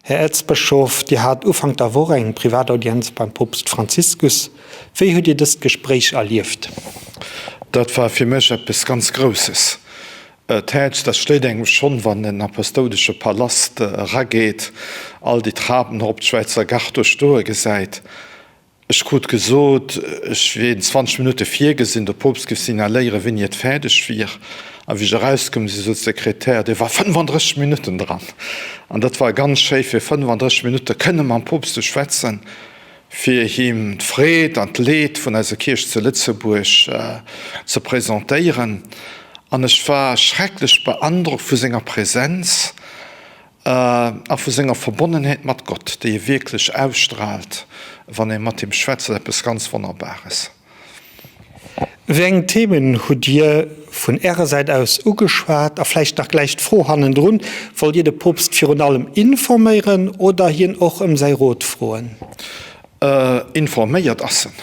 Här Äerzbëschof, Dir hat Ufank der Woch eng privat Audienz beim Poopst Franziskus. Wéi hutt Dir dëst Gespréich erlieft? Dat war fir mech eppes ganz Grousses. D'Häerz, dat schléit engem schonn, wann en apostoulesche Palast erageet, all déi Trapen erop d'Schwäizer Gare do stoe gesäit. Ech krut gesot, ech wier een 20 Minutte virgesinn, de Poopst géif signaléieren, wéini et fäerdeg wier. A wéi ech erauskoum si, sot d'Sekretär, dee war 35 Minutten dran. An dat war ganz schéi, fir 35 Minutte kënne mam Poopst ze schwätzen, fir him d'Freed an d'Leed vun eiser Kierch zu Lëtzebuerg ze presentéieren. An ech war schrecklech beandrockt vu senger Präsenz. A vu senger Verbonnenheet mat Gott, déi e wierklech ausstraalt, wann ee mat him schwätzt, ass eppes ganz Wonnerbares. Wéi eng Themen hutt Dir vun Ärer Säit aus ugeschwat? A vläicht nach gläich d'Fro hannendrun, Wollt Dir de Poopst virun allem informéieren oder hien och ëm säi Rot froen? Informéiert ass en.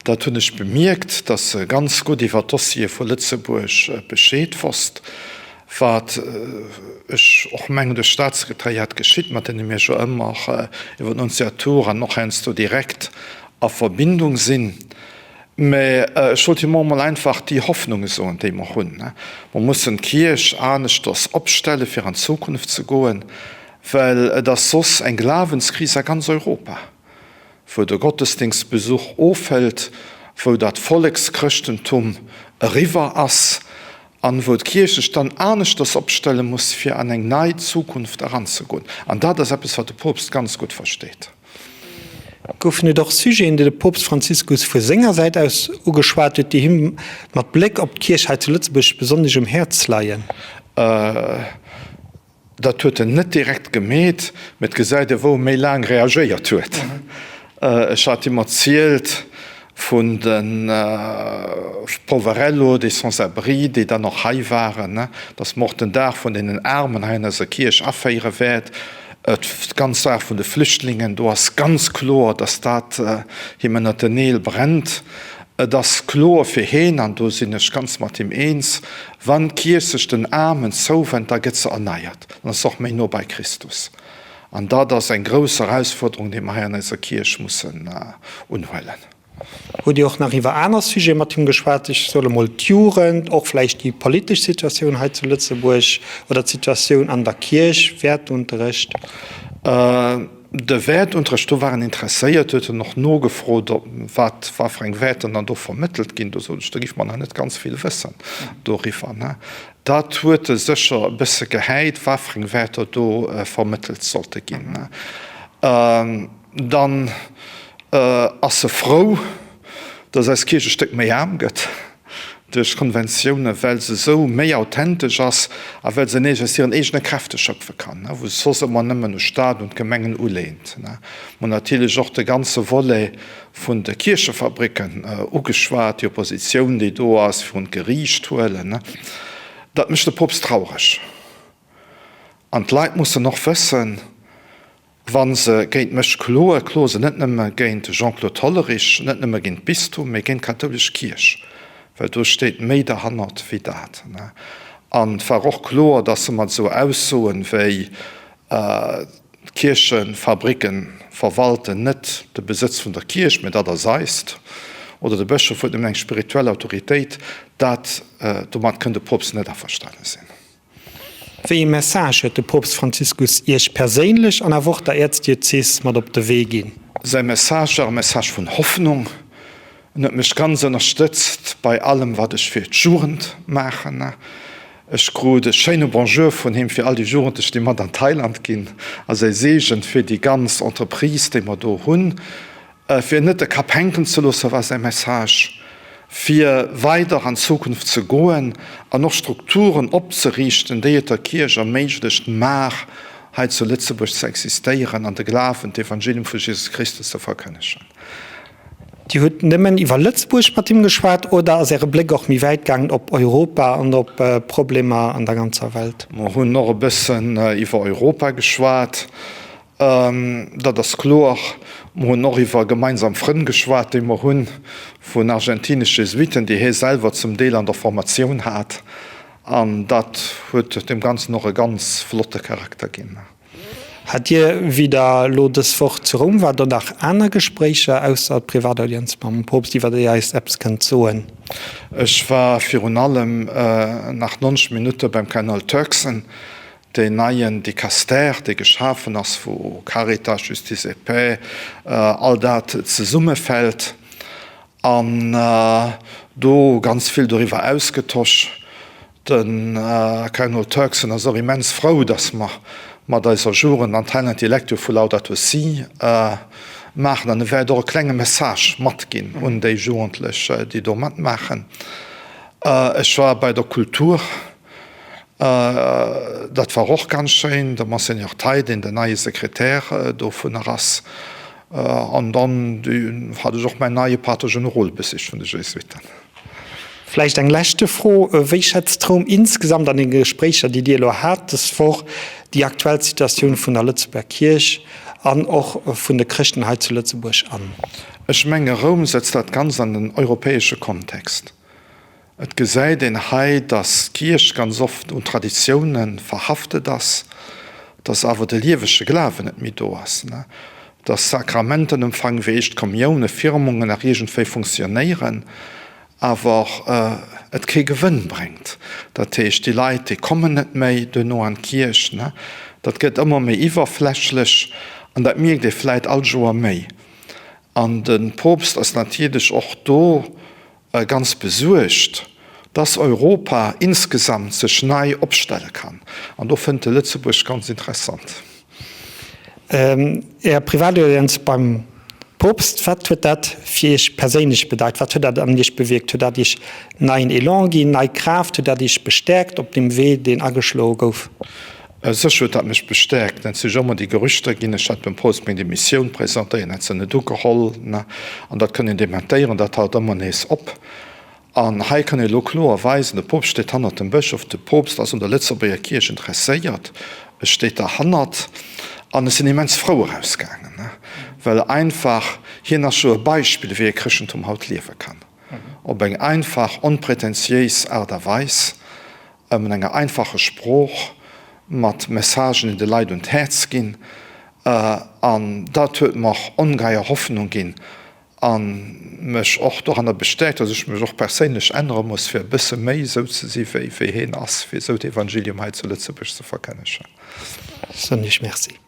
Dat hunn ech bemierkt, datt e ganz gutt iwwer d'Dossiere vu Lëtzebuerg Bescheed wosst. Wat ech och mengen duerch d'Staatssekretariat geschitt, mat deene mir jo ëmmer iwwer d'Nuntiatur an och heiansdo direkt a Verbindung sinn. Mä ech wollt him och emol einfach déi Hoffnunge soen, déi mer hunn. Mer mussen d'Kierch aneschters opstelle fir an d'Zukunft ze goen, well et ass soss eng Glawenskris a ganz Europa. wou de Gottesdienstbesuch ofhëlt, wou dat Vollekschrëschtentum eriwwer ass an wou d'Kierch sech dann aneschters opstelle muss, fir an eng nei Zukunft eranzegoen. An dat ass eppes, wat de Poopst ganz gutt versteet. Goufen et och Sujeten, déi de Poopst Franziskus vu senger Säit aus ugeschwat huet, déi him mat Bléck op d'Kierch hei zu Lëtzebuerg besonnesch um Häerz leien? Dat huet en net direkt gemeet, mee et gesäit e wou e méi laang reagéiert huet. Ech hat him erzielt vun de Poverello, des Sans-abri, déi dann och hei waren, datt mer och den Dag vun deenen Aarmen hei an eiser Kierch aféiere wäert. D'ganz Saach vun de Flüchtlingen, do ass ganz kloer, datt dat him ënnert den Neel brennt. Et ass kloer fir heen, an do sinn ech ganz mat him eens, Wann d'Kierch sech den Aarmen zouwennt, da gëtt se erneiert, dann ass se och méi no bei Christus. An dat ass eng grouss Erausfuerderung, déi mer hei an eiser Kierch mussen unhuelen. Hutt Dir och nach iwwer aner Sujete mat him geschwat? Ech soe mol d'Jugend, och vläicht déi politesch Situatioun hei zu Lëtzebuerg oder d'Situatioun an der Kierch, Wäertunterrecht? De Wäertunterrecht, do war en interesséiert, huet en och nogefrot, wat wat fir eng Wäerter dann do vermëttelt ginn. Do sot ech, do giff mer nach net ganz vill wëssen doriwwer. Dat huet e sécher e bësse gehäit, wat fir eng Wäerter do vermëttelt sollte ginn. Dann ass e frou, datt eis Kierch e Stéck méi aarm gëtt. Duerch d'Konventiounen, well se esou méi authentesch ass a well se nees aus hiren eegene Kräfte schöpfe kann, wou se soss ëmmer nëmmen u Stat, un d'Gemengen uleent. Mer hunn natierlech och de ganze Volet vun de Kierchefabricken ugeschwat, déi Oppositioun, déi do ass, virun d'Geriicht huelen. Dat mécht de Poopst traureg. An d'Leit mussen och wëssen, Wa se géint mech kloen, kloe se net nëmme géint de Jean-Claude Hollerich, net nëmme géint d'Bistum, mee géint d'kathoulesch Kierch, well do steet méi derhannert wéi dat. An et war och kloer, datt se mat esou Aussoen wéi d'Kierchefabricke verwalten net de Besëtz vun der Kierch, mee dat ass eist, oder de Bëschof huet nëmmen eng spirituell Autoritéit, dat domat kënn de Poopst net averstane sinn. Wéi ee Message huet de Poopst Franziskus Iech perséinlech an awer och der Äerzdiözes mat op de Wee ginn? Säi Message war e Message vun Hoffnung. En huet mech ganz ënnerstëtzt bei allem wat ech fir d'Jugend maachen. Ech krut e schéine Bonjour vun him fir all déi Jugendlech déi mat an Thailand ginn a säi Seegen fir déi ganz Entreprise déi mer do hunn. Fir net de Kapp hänken ze loossen, war säi Message, fir weider an d'Zukunft ze goen an och Strukturen opzeriichten, déi et der Kierch erméiglecht, mar hei zu Lëtzebuerg ze existéieren an de Glawen, d'Evangelium vu Jesus Christus ze verkënnegen. Dir hutt nëmmen iwwer Lëtzebuerg mat him geschwat oder ass Äre Bléck och méi wäit gaangen op Europa an op Problemer an der ganzer Welt? Mer hunn och e bëssen iwwer Europa geschwat. Dat ass kloer. Mer hunn och iwwer gemeinsam Frënn geschwat, déi mer hunn, vun argentinesch Jesuiten, déi hie selwer zum Deel an der Formatioun hat. An dat huet deem Ganzen och e ganz flotte Charakter ginn. Hat Dir, wéi Der elo dës Woch zu Roum waart, och nach aner Gespréicher, ausser d'Privataudienz mam Poopst, iwwer déi Dir eis eppes kënnt soen? Ech war virun allem nach 90 Minutte beim Kardinal Turkson, deen neien Dicastère, dee geschafen ass, wou Caritas, Justice et Paix, all dat zesummefält. An do ganz vill doriwwer ausgetosch. De Kardinol Turkson ass och immens frou, datt mer mat eiser Jugend an Talent Electio vu Laudato Si maachen. An e wäert och e klenge Message matginn un déi Jugendlech, déi do matmaachen. Ech war bei der Kultur. Dat war och ganz schéin, de Monseigneur Theil, deen den neie Sekretär dovunner ass. An dann hat ech och mäin neie Pater Generol besicht vun de Jesuiten. Vläicht eng leschte Fro, Wéi schätzt Roum insgesamt an den Gespréicher, déi Dir elo hat dës Woch, déi aktuell Situatioun vun der Lëtzebuerger Kierch an och vun de Chrëschten hei zu Lëtzebuerg an? Ech menge Roum setzt dat Ganzt an den europäesche Kontext. Et gesäit een hei, dass d'Kierch ganz oft un Traditioune verhaftet ass, dass awer de liewege Glawen net méi do ass, dass Sakramentenempfang wéi éischt Kommioune, Firmungen nach iergendwéi funktionéieren, awer et kee Gewënn bréngt. Dat heescht, déi Leit, déi kommen net méi duerno an d'Kierch. Dat gëtt ëmmer méi iwwerflächlech an dat mierkt ee vläit all Joer méi. An de Poopst ass natierlech och do ganz besuergt, dass Europa insgesamt sech nei opstelle kann. An do fënnt e Lëtzebuerg ganz interessant. Är Privataudienz beim Poopst, wat huet dat fir Iech perséinlech bedeit? Wat huet dat an Iech bewierkt? Huet dat Iech neien Elan ginn, nei Kraaft? Huet dat Iech bestäerkt op deem Wee, deen ageschloe gouf? Sécher huet dat mech bestäerkt. Et si jo ëmmer déi Gerüchter ginn, ech hätt dem Post meng Demissioun presentéiert, en hätt se net ugeholl. An dat kënn een dementéieren, dat haut ëmmer nees op. An hei kann ee elo kloer weisen, de Poopst steet hannert dem Bëschof, de Poopst ass un der Lëtzebuerger Kierch interesséiert, e steet derhannert. An ech sinn immens frou erausgaangen, well einfach hien ass jo e Beispill, wéi ee Chrëschtentum haut liewe kann, op eng einfach, onpretentiéis Aart a Weis. Mat enger einfacher Sprooch, mat Messagen, déi de Leit un d'Häerz ginn. An dat huet mer ongeheier Hoffnung ginn a mech och doranner bestäerkt, datt ech mech och perséinlech ännere muss, fir e bësse méi esou ze si wéi heen ass, fir esou d'Evangelium hei zu Lëtzebuerg ze verkënnegen. Soen Iech Merci.